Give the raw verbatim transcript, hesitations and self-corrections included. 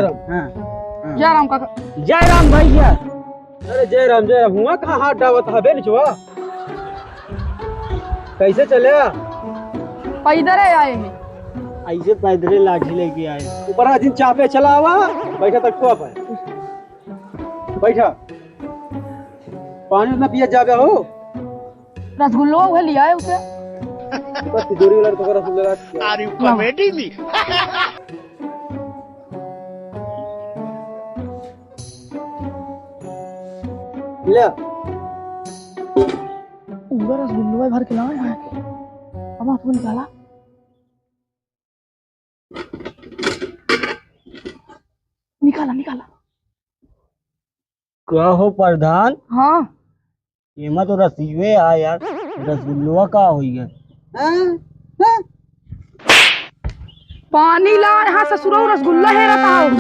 हाँ, हाँ। जय राम काका। जय राम भैया। अरे जय राम, जय राम। हुआ कहाँ हाथ डावत है बे निचवा? कैसे चले? पैदल ही आए हैं। ऐसे पैदल ही लाठी लेके आए। ऊपर का दिन चापे चला आवा, बैठा तक को पर। बैठा। पानी उतना पिया जाबे हो? रसगुल्लो उहे लिया है उसे। बस तिजोरी वाला तो रसगुल्ला रख दिया। अरे ला। Comedy में। ले। पूरा रसगुल्लो भर के लाए हैं। अब आप निकाला। निकाला, निकाला। का हो प्रधान? हाँ। एमा तो रसीवे आ यार, रसगुल्लवा का होई है? हाँ? हाँ? पानी ला यहाँ ससुरो रसगुल्ला हेरत आओ।